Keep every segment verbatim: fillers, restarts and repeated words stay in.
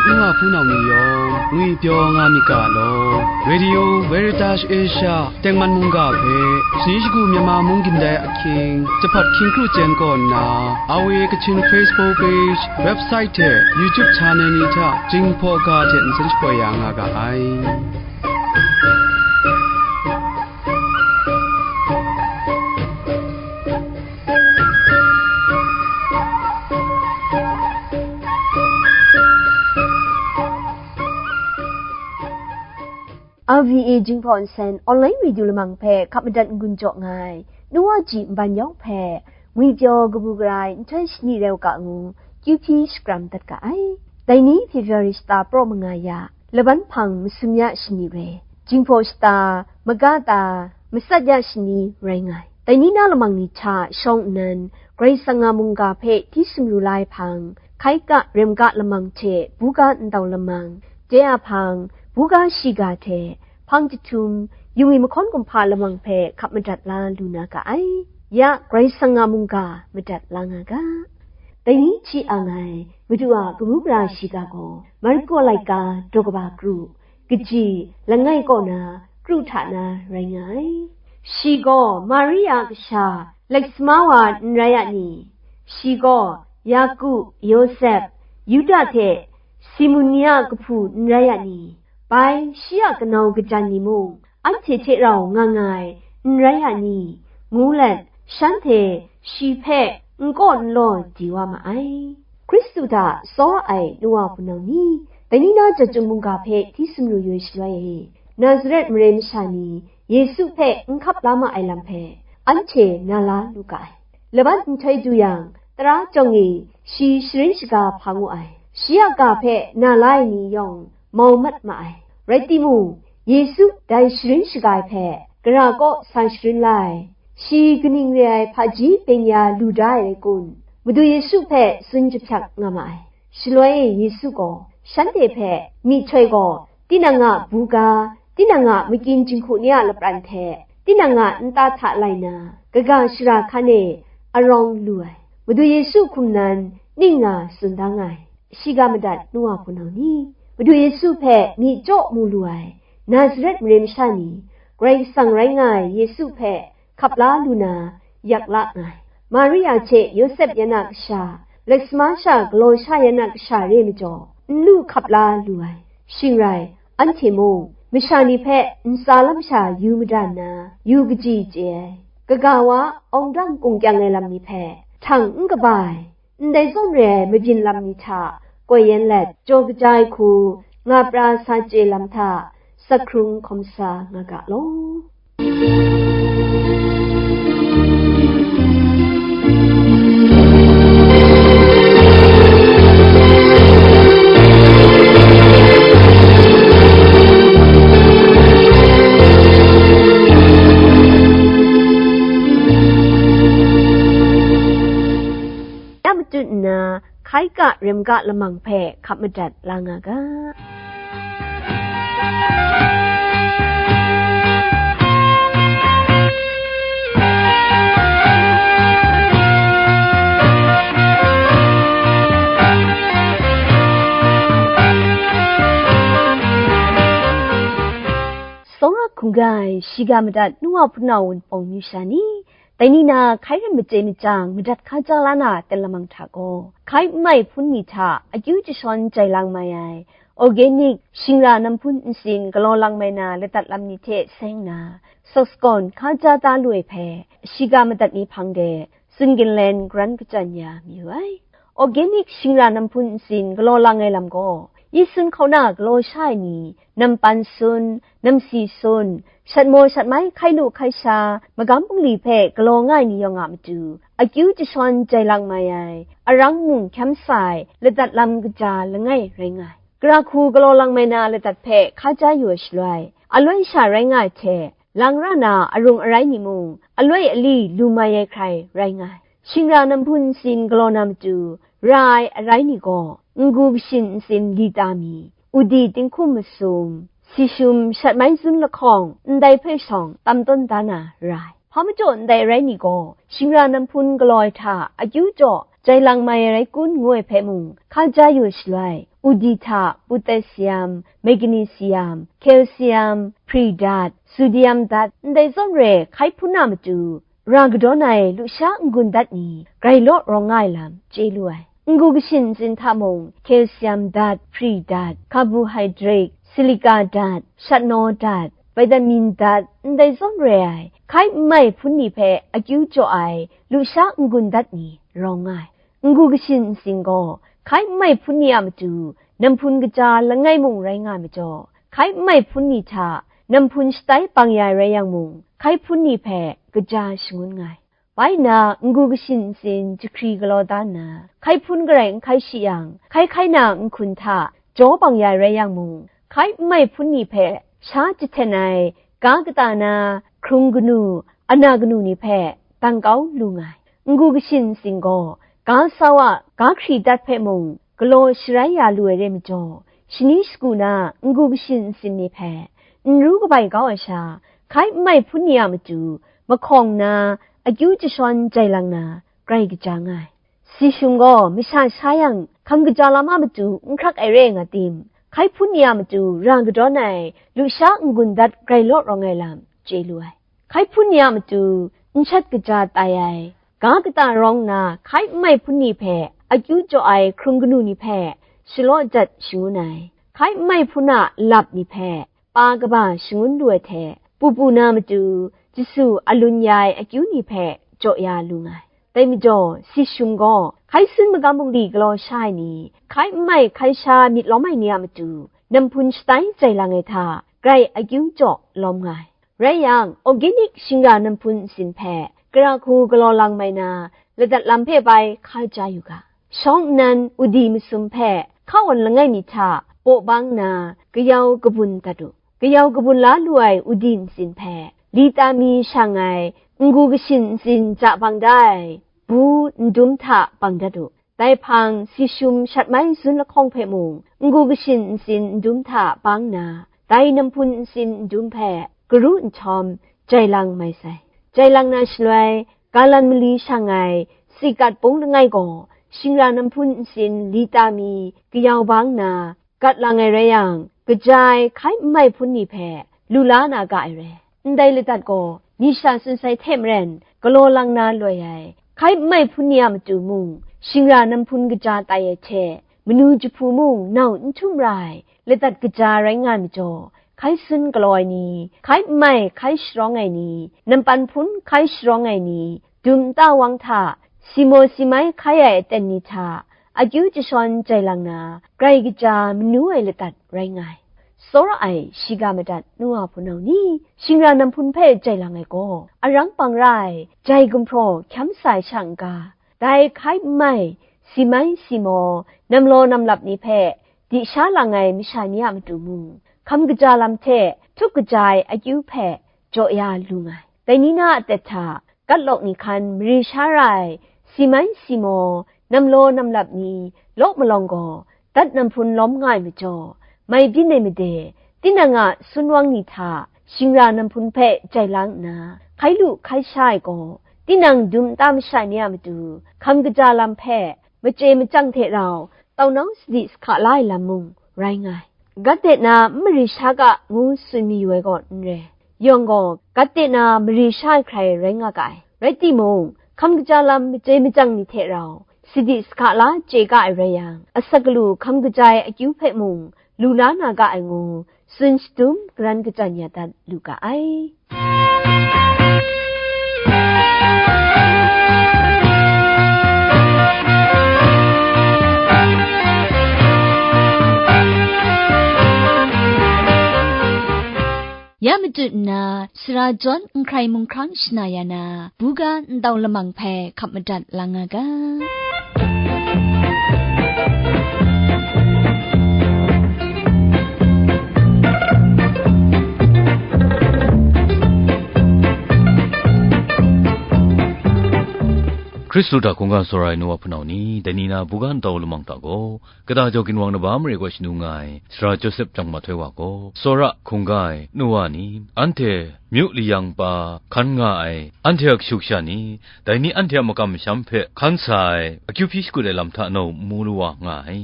N wa hpunau ni yawng ngwipyaw nga myit ga law, Radio Veritas Asia tengman mungga hpe shani shagu Myanmar mung gindai ahkying, jahpat hkying kru chyen kaw nna, R V A Kachin Facebook page, website hte YouTube channel ni hta Jinghpaw ga hte nsen shapoi ya nga ga ai. R V A Jinghpaw Nsen online radio lamang hpe hkap madat n-gun jaw nga ai, nu wa ji nban yawng hpe, ngwipyaw kabu gara ai nhtoi shani rau ga ngu, Q P shakram dat ga ai. Dai ni February shata praw manga ya, laban hpang masum ya shani re, Jinghpaw shata maga ta matsat ya shani rai nga ai. Dai ni na lamang ni hta shawng nnan, Karai Kasang a mungga hpe hti sumru la ai hpang, hkai ga rem ga lamang hte buga ndau lamang, de a hpang, buga shiga hte hpang jahtum, yungwi mahkawn kumhpa lamang hpe hkap madat la lu na ga ai. Ya, Karai Kasang a mungga madat la nga ga. Dai ni hti ang ai Madu a kabu gara shiga gaw, Marko laika daw kaba kru, kaji langai kaw na kru hta na rai nga ai. Shi gaw Maria kasha Laksama wa n rai a ni? Shi gaw Yaku, Yawsep, Yuda hte Simuni a kahpu n rai a ni? Bai shi a kanau kajan ni mung anhte hte rau nga nga ai n rai a ni? Ngu let, shanhte shi hpe n kaw n law di wa ma ai. Hkristu hta tsawra ai nu wa hpunau ni, dai ni na Chyum mungga hpe hti sumru yu ai shaloi e, Nazaret mare masha ni Yesu hpe n hkap la ma ai lam hpe anhte na la lu ga ai. Laban nhtoi du yang, tara jawng e shi sharin shaga hpa ngu ai. Shi a ga hpe na la ai ni yawng mau mat ma ai. Rai timung, Yesu dai sharin shaga ai hpe gara kaw sa sharin la ai. Shi kaning re ai hpaji byeng ya lu da ai rai kun, Madu Yesu hpe tsun jahpyak nga ma ai. Shaloi Yesu gaw shanhte hpe, myihtoi gaw tinang a buga, tinang a makyin jinghku ni a lapran hte tinang a nta hta lai na, kaga shara hkan e arawng lu ai. Madu Yesu hkum nan ning nga tsun da nga ai. Shiga madat nu wa hpunau ni, Madu Yesu hpe myi chyaw mu lu ai Nazaret mare masha ni, Karai Kasang rai nga ai Yesu hpe hkap la lu na yak la nga ai. Maria hte Yawsep yan a kasha, Laksama sha galaw sha yan a kasha re majaw, n lu hkap la lu ai. Shing rai, anhte mung masha ni hpe ntsa lam sha yu mada nna, yu kaji chye ai. Kaga wa awng dang kung kyang ai lam ni hpe htang n kaba ai, ndai zawn re ai mabyin lam ni hta koi yan let, jaw kaja ai hku nga pra sa chye lam hta, sak hkrung hkawm sa nga ga law. Ya matut nna, hkai ga rem ga lamang hpe hkap madat la nga ga. Tsawra hkungga ai shiga madat nu wa hpunau wunpawng myu sha ni, dai ni na hkai ram machye machyang madat hkaja la na ten lamang hta gaw, hkai n mai hpun ni hta akyu jashawn jai lang mai ai, organic shingra namhpun ntsin galaw lang mai na ladat lam ni hte seng nna, Soxgon hkaja da lu ai hpe, shiga madat ni hpang de tsun ginlen garan kachyan ya mayu ai. Organic shingra namhpun ntsin galaw lang ai lam gaw, yi sun hkauna galaw sha ai ni, nampan sun, namsi sun, shatmaw shatmai hkai lu hkai sha, magam bungli hpe galaw nga ai ni yawng a matu, akyu jashawn jai lang mai ai, arang mung hkyam sa ai, ladat lam kaja langai rai nga ai. Gara hku galaw lang mai na ladat hpe hkaja yu ai shaloi, aloi sha rai nga ai hte, lang ra na arung arai ni mung, aloi ali lu mai ai hkrai rai nga ai. Shingra namhpun ntsin galaw na matu, ra ai arai ni gaw, n-gu kashin ntsin li ta mi, udi tinghkum masum, si shum shat mai zun lahkawng, ndai hpe shawng tam tawn da na ra ai. Hpa majaw ndai arai ni gaw, shingra namhpun galaw ai hta akyu jaw jai lang mai ai rai kun ngu ai hpe mung, hkaja yu ai shaloi, udi hta potassium, magnesium, calcium, pri dat, sodium dat, ndai zawn re hkai hpun a matu ra kadawn ai lusha n-gun dat ni grai law rawng nga ai lam chye lu ai. N-gu kashin ntsin hta mung calcium dat, pri dat, carbohydrate, silica dat, shatnaw dat, vitamin dat, ndai zawn re ai hkai n mai hpun ni hpe akyu jaw ai lusha n-gun dat ni rawng nga ai. N-gu kashin ntsin gaw hkai n mai hpun ni a matu namhpun kaja langai mung rai nga ai majaw, hkai n mai hpun ni hta namhpun shatai bang ya ai rai yang mung, hkai hpun ni hpe kaja shangun nga ai. Bai nna, n-gu kashin ntsin jahkri galaw da nna, hkai hpun garai n hkai shi yang, hkai hkai na nhkun hta jaw bang ya ai rai yang mung, hkai n mai hpun ni hpe sha jahten ai ga kata na hkrung kanu, ana kanu ni hpe dang kau lu nga ai. N-gu kashin ntsin gaw ga sau a ga hkri dat hpe mung galaw sharai ya lu ai re majaw, shani shagu na n-gu kashin ntsin ni hpe n ru kabai kau ai sha, hkai n mai hpun ni a matu mahkawng nna akyu jashawn jai lang na, grai kaja nga ai. Si shum gaw masha sha yang hkam kaja lam a matu n hkrak ai re nga tim, hkai hpun ni a matu ra kadawn ai lusha n-gun dat grai law rawng ai lam chye lu ai. Hkai hpun ni a matu n shat kaja tai ai, ga kata rawng nna hkai n mai hpun ni hpe akyu jaw ai hkrung kanu ni hpe shalaw jat shangun ai. Hkai n mai hpun a lap ni hpe pa kaba shangun lu ai hte, pupu na matu jasu alun ya ai akyu ni hpe jaw ya lu nga ai. Dai majaw, si shum gaw hkai sun magam bungli galaw sha ai ni, hkai n mai hkai sha myit lawm ai ni a matu namhpun shatai jai lang ai hta, grai akyu jaw lawm nga ai. Rai yang, organic shingra namhpun ntsin hpe gara hku galaw lang mai na, ladat lam hpe bai hka ja yu ga. Shawng nnan udi masum hpe hkawan langai mi hta paw bang nna, kayau kabun dat u. Kayau kabun la lu ai udi ntsin hpe, lita mi shang ai n-gu kashin ntsin ja bang da ai bu ndum hta bang dat u. Dai hpang si shum shat mai zun lahkawng hpe mung, n-gu kashin ntsin ndum hta bang nna, dai namhpun ntsin ndum hpe garu nhtawm jai lang mai sai. Jai lang na shaloi, galan mali shang ai sikat bung langai gaw, shingra namhpun ntsin lita mi kayau bang nna, gat lang ai rai yang, kaja ai hkai n mai hpun ni hpe lu la na ga ai re. Ndai ladat gaw, mi sha tsun sai hte maren, galaw lang na loi ai. Hkai n mai hpun ni a matu mung, shingra namhpun kaja tai ai hte, manu jahpu mung nau n htum ra ai, ladat kaja rai nga ai majaw, hkai sun galaw ai ni, hkai n mai hkai sharawng ai ni, nampan hpun hkai sharawng ai ni, dum nta wang hta, si maw si mai hkai ai aten ni hta, akyu jashawn jai lang na, grai kaja manu ai ladat rai nga ai. Tsawra ai shiga madat nu a hpunau ni, shingra namhpun hpe jai lang ai gaw, arang pang ra ai, jai gumhpraw hkyam sa ai sha n-ga, dai hkai n mai, si mai si maw, namlaw namlap ni hpe di sha lang ai masha ni a matu mung, hkam kaja lam hte htup kaja ai akyu hpe jaw ya lu nga ai. Dai ni na a tet hta, gat lawk ni hkan mari sha ra ai, si mai si maw, namlaw namlap ni law malawng gaw, dat namhpun lawm nga ai majaw, mai byin ai made, tinang a sunwang ni hta shingra namhpun hpe jai lang nna, hkai lu hkai sha ai gaw, tinang dum nta masha ni a matu hkam kaja lam hpe machye machyang hte rau, tau nau sadi sahka la ai lam mung rai nga ai. Gat de na n mari sha ga ngu tsun mayu ai gaw n re. Yawng gaw, gat de na mari sha ai hkrai rai nga ga ai. Rai timung, hkam kaja lam machye machyang ni hte rau, sadi sahka la chye ga ai rai yang, asak galu hkam kaja ai akyu hpe mung lu la na ga ai ngu, tsun shadum garan kachyan ya dat lu ga ai. Ya matut nna, sara jawn n hkrai mung hkrang shana ya na, buga ndau lamang hpe hkap madat lang nga ga. Hkristu hta hkungga tsawra ai nu wa hpunau ni, dai ni na buga ndau lamang hta gaw, Kata jau ginwang na ba mare gaw shanu nga ai, Sara Josep chyawm mahtoi wa gaw, tsawra hkungga ai nu wa ni, anhte myu layang pa hkan nga ai, anhte a kashu kasha ni, dai ni anhte a makam masham hpe hkan sa ai, akyu hpyi shakut ai lam hta nau mu lu wa nga ai.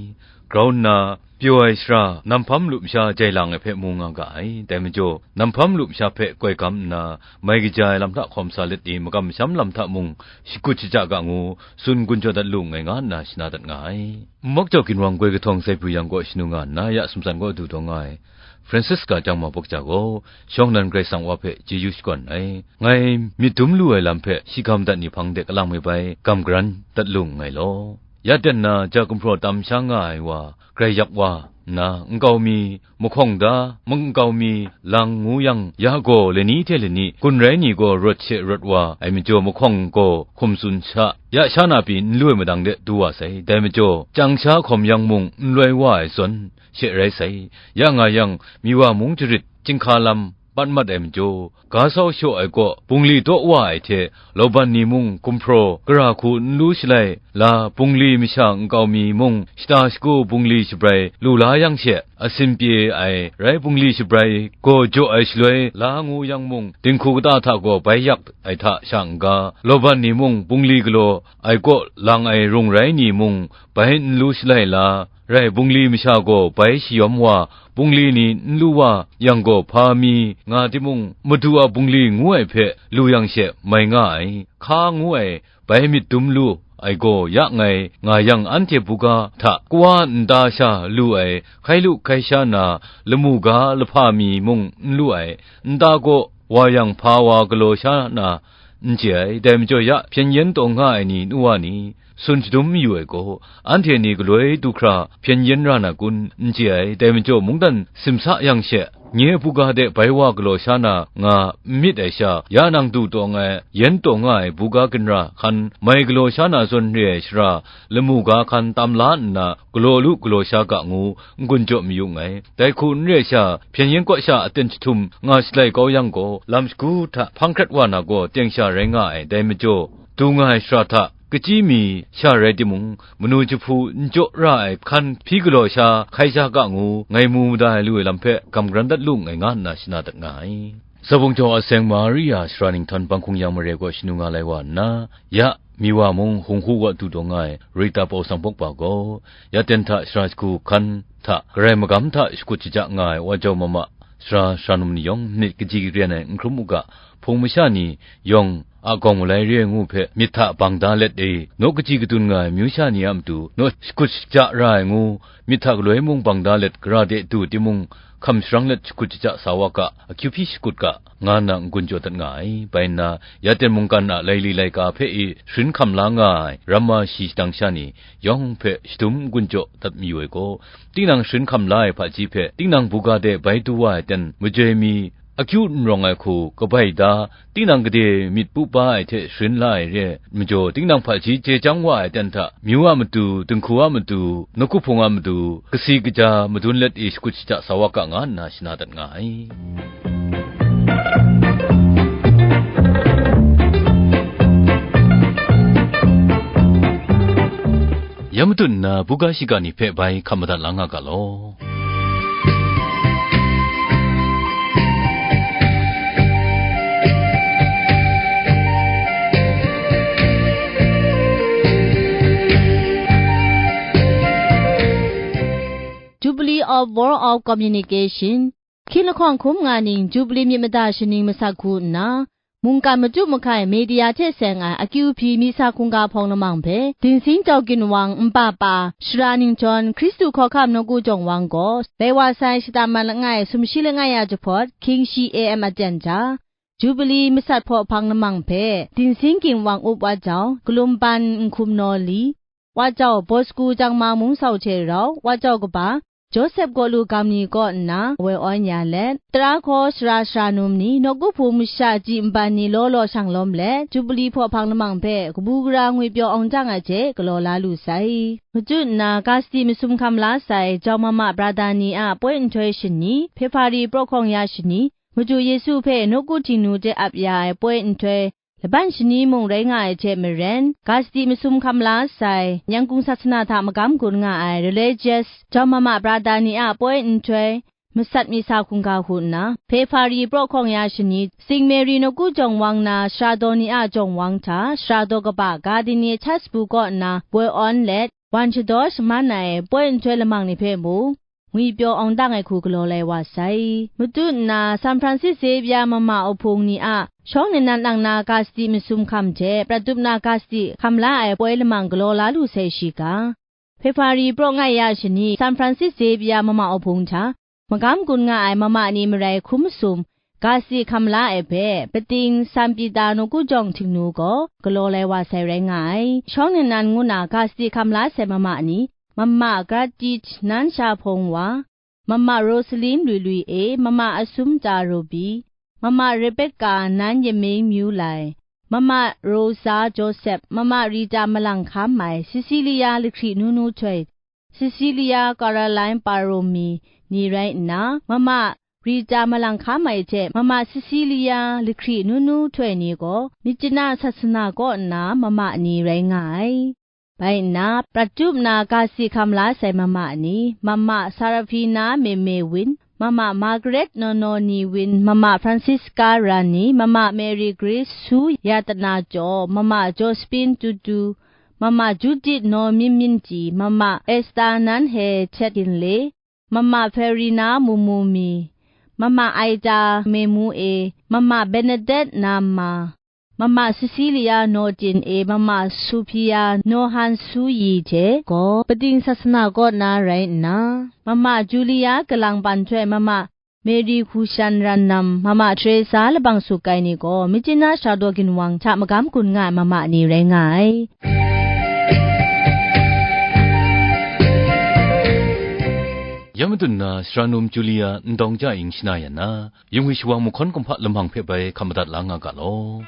grau nna, pyaw ai shara, nam hpam lup masha jai lang ai hpe mu nga ga ai. Dai majaw, nam hpam lup masha hpe koi gam nna, mai kaja ai lam hta hkawm sa let i, makam masham lam hta mung shagut shaja ga ngu, tsun gun jaw dat lu nngai, nga nna shana dat nga ai. Nmak jau ginwang goi kahtawng sai pru yang kaw shanu nga nna, ya sumtsan kaw du taw nga ai Francisca chyang ma bawk ja gaw, shawng nnan Karai Kasang Wa hpe chyeju shakawn ai. Ngai myit dum lu ai lam hpe shi ga madat ni hpang de kalang me bai gam garan dat lu nngai law. Ya ten na ja gumhpraw tam sha nga ai wa, grai yak wa nna, nkau mi, mahkawng da, nkau mi, lang ngu yang, ya gaw lani hte lani, gun rai ni gaw rawt she rawt wa ai majaw, mahkawng gaw hkum tsun sha, ya sha na pyi n lu ai madang de du wa sai. Dai majaw, chyang sha hkawm yang mung n loi wa ai zawn she rai sai. Ya nga yang, Miwa mung jarit, chyinghka lam, pat mat ai majaw, ga sau shaw ai kaw bungli daw wa ai hte, lauban ni mung gumhpraw gara hku n lu shalai la, bungli masha nkau mi mung shata shagu bungli shabrai lu la yang she, asin pye ai rai bungli shabrai gaw jaw ai shaloi la ngu yang mung, dinghku kata hta gaw bai yak ai hta sha n-ga, lauban ni mung bungli galaw ai kaw lang ai rung rai ni mung bai n lu shalai la, rai bungli masha gaw bai shayawm wa, bungli ni n lu wa yang gaw, hpa mi nga timung, Madu a bungli ngu ai hpe lu yang she mai nga ai, hka ngu ai, bai myit dum lu ai gaw ya ngai nga yang, anhte buga hta kawa nta sha lu ai, hkai lu hkai sha na, lamu ga lahpa mi mung n lu ai, nta gaw wa yang hpa wa galaw sha na, n chye ai. Dai majaw, ya hpyen yen taw nga ai ni, nu wa ni, tsun shadum mayu ai gaw, anhte ni galoi du hkra hpyen yen ra na kun, n chye ai. Dai majaw, mungdan simsa yang she, nye buga de bai wa galaw sha na nga n myit ai sha, ya nang du taw nga ai, yen taw nga ai buga ginra hkan mai galaw sha na zawn re ai shara, lamu ga hkan tam la nna, galaw lu galaw sha ga ngu, n-gun jaw mayu nngai. Dai hku n re sha, hpyen yen kaw sha aten jahtum nga shalai kau yang gaw, lam shagu hta hpang hkrat wa na gaw teng sha rai nga ai. Dai majaw, du nga ai shara hta kachyi mi sha rai timung, manu jahpu n jaw ra ai hkan hpyi galaw sha hkai sha ga ngu, ngai mu mada ai lu ai lam hpe gam garan dat lu nngai, nga nna shana dat nga ai. Zabung jaw a seng Maria shara ninghtawn banghkung yang mare gaw shanu nga lai wa nna, ya Miwa mung hung hu wa du taw nga ai Rita Pawsang Bawk ba gaw, ya ten hta shara shagu hkan hta, garai magam hta shakut shaja nga ai wa jau mama, sara sara num ni yawng, myit kaji ren ai n hkrum u ga, hpung masha ni yawng a gawng malai re ai ngu hpe myit hta bang da let e, naw kaji kadun nga ai amyu sha ni a matu naw shakut shaja ra ai ngu, myit hta galoi mung bang da let, gara de du timung, hkam sharang let shakut shaja sa wa ga, akyu hpyi shakut ga, nga nna n-gun jaw dat nga ai. Bai nna, ya ten mungkan a laili laika hpe i sharin hkam la nga ai ramma shi shadang sha ni yawng hpe shadum n-gun jaw dat mayu ai gaw, tinang sharin hkam la ai hpaji hpe tinang buga de bai du wa ai ten majoi mi, akyu n rawng ai hku kabai da, tinang gade myit pu pa ai hte sharin la ai re ai majaw, tinang hpaji chye chyang wa ai ten hta, myu a matu, dinghku a matu, nawku hpung a matu, kasi kaja madun let i shakut shaja sa wa ga, nga nna shana dat nga ai. Ya matut nna, buga shiga ni hpe bai hkap madat la nga ga law. Jubilee of War of Communication, hkying lahkawng hkum nga ning Jubilee myit mada shaning masak hku nna, mungkan machyu mahkai media hte seng ai akyu hpyi myi sa hkungga hpawng lamang hpe, Dinsing Jau Ginwang npa pa, Sara Ningjawn, Hkristu hkawhkam nawku jawng wang gaw, bai wa sai shata mat langai sumshi langai a jahpawt, hkying shi A M aten hta, Jubilee masat hpaw hpang lamang hpe, Dinsing Ginwang up wa jau, Kalum Ban Nhkum Naw Li, wa jau Bosku Jangma Mung Sau hte rau, wa jau kaba, Josep Gaw Lu Gam Ni kaw nna woi awn ya let, tara hkaw sara sara num ni, nawku hpung masha ji nban ni law law shang lawm let, Jubilee hpaw hpang lamang hpe kabu gara ngwipyaw awng jang ai hte galaw la lu sai. Machyu nna, ga sadi masum hkam la sai, jau mama brata ni a poi nhtoi shani, Hpehpari praw hkawng ya shani, Madu Yesu hpe nawku htingnu de ap ya ai poi nhtoi, laban shani mung rai nga ai hte maren, ga sadi masum hkam la sai, Yangon sasana hta magam gun nga ai religious jau mama brata ni a poi nhtoi, masat myi sa hkungga hku nna, Hpehpari praw hkawng ya shani, Sing Mary nawku jawng wang na sara daw ni a jawng wang hta, sara daw kaba ga dini hta sapu kaw nna woi awn let, wan shadaw shaman ai poi nhtoi lamang ni hpe mung, ngwipyaw awng dang ai hku galaw lai wa sai. Matu nna San Francis Xavier mama uhpung ni a shawng nnan nang na ga sadi masum hkam hte prat tup na ga sadi hkam la ai poi lamang galaw la lu sai shi ga. Hpefari praw ngai ya shani San Francis Xavier mama uhpung hta magam gun nga ai mama ni marai hkum masum ga sadi hkam la ai hpe, pating San Pita nawku jawng htingnu gaw galaw lai wa sai rai nga ai. Shawng nnan ngu na ga sadi hkam la sai mama ni, mama Gratit nan sha hpawng wa, mama Rosalin lui lui e, mama Asumta Robi, mama Rebecca nan yameng myu lai, mama Rosa Joseph, mama Rita malang hkam ai, Cecilia lahkri nunu htoi, Cecilia Caroline Paromi ni rai nna, mama Rita malang hkam ai hte mama Cecilia lahkri nunu htoi ni gaw, Myitkyina sasana kaw nna mama ni rai nga ai. Bai nna, prat tup na ga sadi hkam la sai mama ni, mama Sarafina Meme Win, mama Margaret Nono ni Win, mama Francisca Rani, mama Mary Grace Su Yatana Jaw, mama Josephine Tutu, mama Judith No Mim Minti, mama Esther Nan He Chet Ginle, mama Ferina Mumumi, mama Aida Memu E, mama Bernadette Nama, mama Cecilia Notin E, mama Sophia Nohan Su Yi hte gaw, pating sasana kaw na rai nna, mama Julia Kalang Pan htoi mama Mary Hkushan Ran Nam, mama Teresa Labang Suk Kai ni gaw, Myitkyina Shadaw Ginwang hta magam gun nga ai mama ni rai nga ai. Ya madun na, Sara Num Julia ndawng ja ing shana yan na, yung wi shawang mahkawn kumhpa lamang hpe bai hkap madat la nga ga law.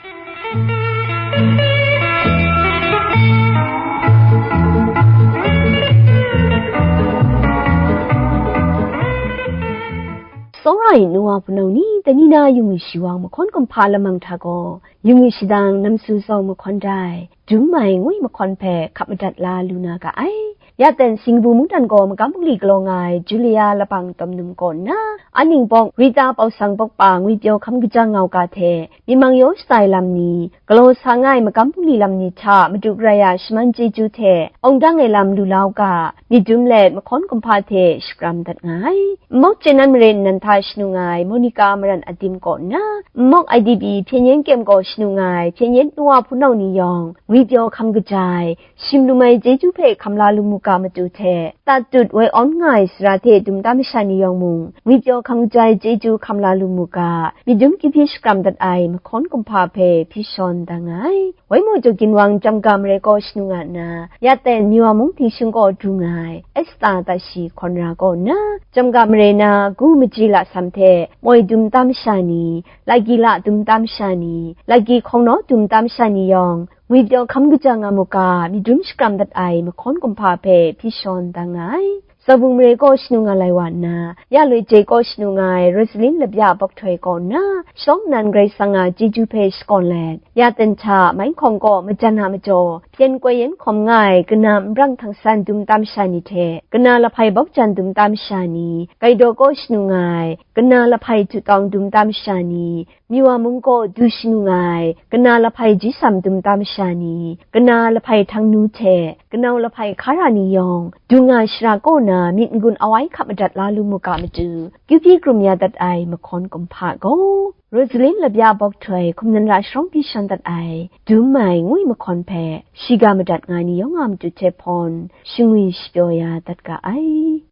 Tsawra ai nu wa hpunau ni, dai ni na yung wi shawang mahkawn kumhpa lamang hta gaw, yung wi shadang namsu tsawng mahkawn dai, dum ai ngwi mahkawn hpe hkap madat la lu na ga ai. Ya ten, Singbu mungdan gaw magam bungli galaw nga ai Julia Labang Tawm Num kaw nna, a ning bawng Rita Pausang Bawkpa ngwipyaw hkam kaja ngau ga hte, myi mang yaw shatai lam ni, galaw sa nga ai magam bungli lam ni hta Madu Karai a shaman chyeju hte awng dang ai lam lu la u ga, myit dum let mahkawn kumhpa hte shakram dat nga ai. Nmawk Chyenan mare nnan hta shanu nga ai Monica Maran Adim kaw nna, Nmawk I D P Hpyen Yen Kyem gaw shanu nga ai Hpyen Yen nu wa hpunau ni yawng, ngwipyaw hkam kaja ai, shim lum ai chyeju hpe hkam la lu mu ga matu hte, tat tut woi awn nga ai sara hte dum tam masha ni yawng mung, ngwipyaw hkam kaja ai chyeju hkam la lu mu ga, myit dum kyu hpyi shakram dat ai mahkawn kumhpa hpe hpyi shawn da nga ai. Wai maw jaw ginwang Jamga mare kaw shanu nga nna, ya ten Miwa mung htingshung kaw du nga ai Esta Tashi Hkawn Ra kaw nna, Jamga mare na Gu Maji Lasam hte moi dum tam masha ni, laiki la dum tam masha ni, laiki hkawng naw dum tam masha ni yawng, ngwipyaw hkam kaja nga mu ga, myit dum shakram dat ai mahkawn kumhpa hpe hpyi shawn da nga ai. Tsawbung mare kaw shanu nga lai wa nna, ya loi jai kaw shanu nga ai Rosalin Labya Bawk Htoi kaw nna, shawng nnan Karai Kasang a chyeju hpe shakawn let, ya ten hta mai hkawng kaw majan a majaw, hpyen koi yen hkawm nga ai kana nbrang htang san dum tam masha ni hte, kana lahpai bawk jan dum tam masha ni, Kaidaw kaw shanu nga ai kana lahpai htu tawng dum tam masha ni, Miwa mung kaw du shanu nga ai kana lahpai ji sam dum tam masha ni, kana lahpai htang nu hte kanau lahpai hkara ni yawng, du nga shara kaw na myit n-gun awai hkap madat la lu mu ga matu, kyu hpyi krum ya dat ai mahkawn kumhpa gaw, Rosalin Labya Bawk Htoi hkum nan ra sharawng hpyi shawn dat ai dum ai ngwi mahkawn hpe shiga madat nga ai ni yawng a matu hte hpawn shangwi shapyaw ya dat ga ai.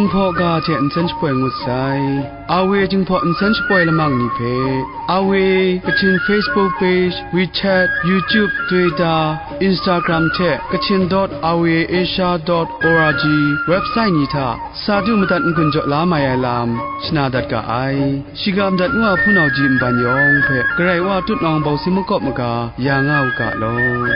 Hpaw ga hte nsen shapoi ngut sai. Awe Jinghpaw nsen shapoi lamang ni hpe, Awe Kachin Facebook page, WeChat, YouTube, Twitter, Instagram hte Kachin dot awe asia dot org website ni hta sa du madat n-gun jaw la mai ai lam shana dat ga ai. Shiga madat ngu a hpunau ji nban yawng hpe Karai Wa tutnawng bawsi makawp maga ya nga u ga law.